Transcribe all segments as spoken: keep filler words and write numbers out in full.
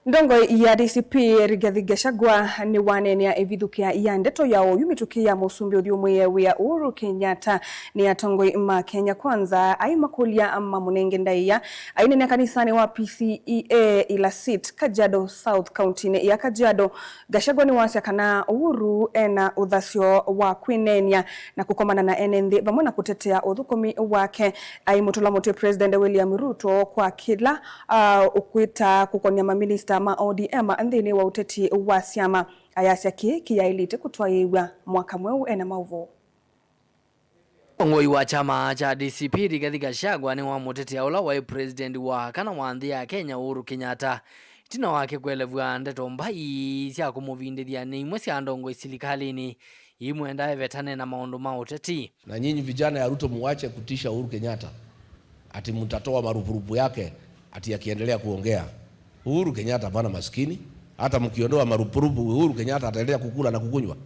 Ndongoi ya D C P Rigathi Gachagua nĩwaneenea ĩvithũkĩa ya ndeto ya ũyu mĩtũkĩ ya mũsumbĩ ũthyũmũĩe wĩa Uhuru Kenyatta nĩ atongoi ma Kenya Kwanza aimakũlya mamũnenge ndaĩa. Aineenea kanisanĩ wa P C E A Ilasit, Kajiado South, kauntinĩ ya Kajiado, Gachagua nĩwasya kana Uhuru ena ũthasyo wa kwĩneenya na kũkomana na ene nthĩ vamwe na kũtetea ũthũkũmi wake. Aimũtũla mũtĩ President William Ruto kwa kĩla, ah, ũkwĩta kũkonya maminista ma O D M nthĩnĩ wa ũteti wa syama. Ayasya kĩĩ kĩyaĩlĩte kũtwaĩĩw'a mwaka mweũ ena maũvoo. Mũtongoi wa kyama kya D C P Rigathi Gachagua nĩwamũtetea ũla waĩ president wa kana wa nthĩ ya Kenya Uhuru Kenyatta, ĩtina wake kũelew'a ndeto mbai sya kũmũvindĩthya nĩ imwe sya ndongoi silikalĩnĩ imwenda evetane na maũndũ ma ũteti. Na nyinyi vijana ya Ruto, muache kutisha Uhuru Kenyatta ati mtatoa marupurupu yake ati akiendelea kuongea. Uhuru Kenyatta hapana maskini, hata mkiondoa marupurupu, Uhuru Kenyatta ataendelea kukula na kukunywa.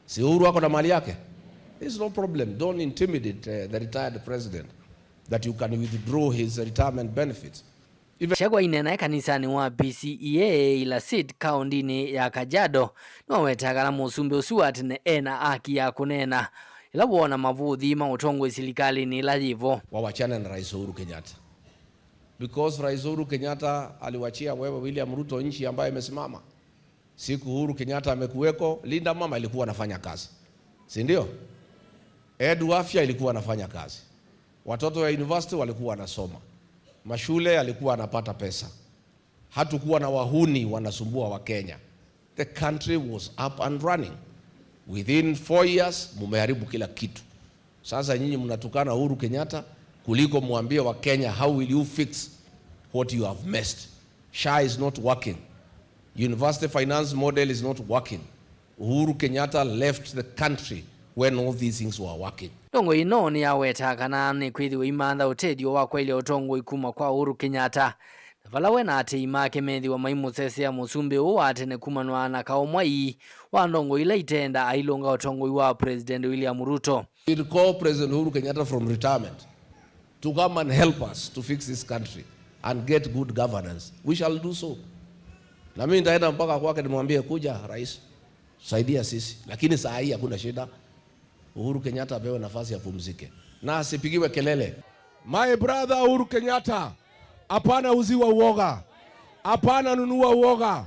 Si Uhuru ako na mali yake? There's no problem. Don't intimidate, uh, the retired president that you can withdraw his retirement benefits. Even Gachagua aineena e kanisanĩ wa P C E A Ilasit, kaũndinĩ ya Kajiado, nĩwawetaa kana mũsumbĩ ũsu wa tene ena haki ya kũneena ĩla woona mavũthi ma ũtongoi silikalĩnĩ ĩla yĩvo. Wawachane na Rais Uhuru Kenyatta. Because Rais Uhuru Kenyatta aliwachia wewe, William Ruto, nchi ambayo imesimama. Siku Uhuru Kenyatta amekuweko, Linda Mama ilikuwa anafanya kazi, si ndio? Edu Afya ilikuwa anafanya kazi, watoto ya university walikuwa wanasoma, mashule alikuwa anapata pesa. Hatukuwa na wahuni wanasumbua wa Kenya. The country was up and running. Within four years, mumeharibu kila kitu. Sasa nyinyi mnatukana Uhuru Kenyatta kuliko mwambie wa Kenya, how will you fix what you have messed? SHA is not working. University finance model is not working. Uhuru Kenyatta left the country when all these things were working. Ndongoi ĩno nĩyawetaa kana nĩkwĩthĩwa imantha ũtethyo wa kwaĩlya ũtongoi kuma kwa Uhuru Kenyatta, na vala we na aatĩĩi make methĩwa maimũsesea mũsumbĩ ũũ wa tene kumanwa na kaũ mwai wa ndongoi ila iteenda ailũnga ũtongoi wa President William Ruto. We call President Uhuru Kenyatta from retirement to come and help us to fix this country and get good governance. We shall do so. Na mimi nitaenda mpaka kwake nimwambie, "Kuja, rais, saidia sisi." Lakini saa hii hakuna shida. Uhuru Kenyatta apewe nafasi apumzike. Na asipigiwe kelele. My brother Uhuru Kenyatta, hapana uziwa uoga. Hapana nunua uoga.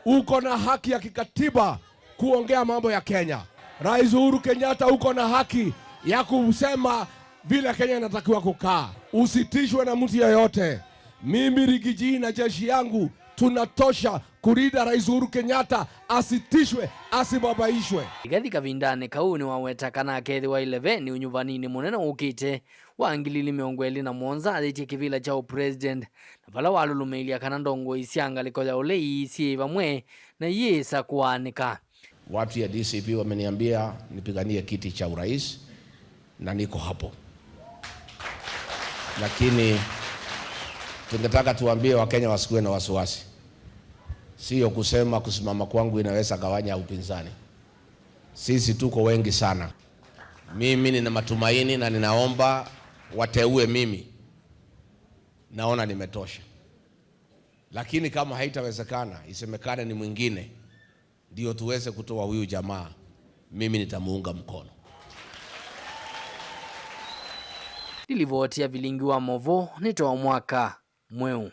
Uko na haki ya kikatiba kuongea mambo ya Kenya. Rais Uhuru Kenyatta, uko na haki ya kusema vile Kenya inatakiwa kukaa. Usitishwe na mtu yeyote. Mimi, Rigiji na jeshi yangu tunatosha kulinda Rais Uhuru Kenyatta asitishwe, asibabaishwe. Rigathi kavindanĩ kau nĩwaweta kana akethĩwa ileveni ũnyuvaninĩ mũnene ũkĩte wa ngili ilĩ mĩongo ĩlĩ na mũonza ayĩtye kĩvĩla kya ũpresident, na vala walũlũmĩĩlya kana ndongoi sya ngalĩko ya ũlei syĩ vamwe na iyĩsa kũaanĩka. Watu ya D C P wameniambia nipiganie kiti cha urais na niko hapo. Lakini tungetaka tuambie Wakenya wasikuwe na wasiwasi. Sio kusema kusimama kwangu inaweza gawanya upinzani. Sisi tuko wengi sana. Mimi nina matumaini na ninaomba wateue mimi. Naona nimetosha. Lakini kama haitawezekana, isemekane ni mwingine, ndio tuweze kutoa huyu jamaa, mimi nitamuunga mkono. Nĩ livoti ya vilingi wa maũvoo nĩ twa mwaka mweũ.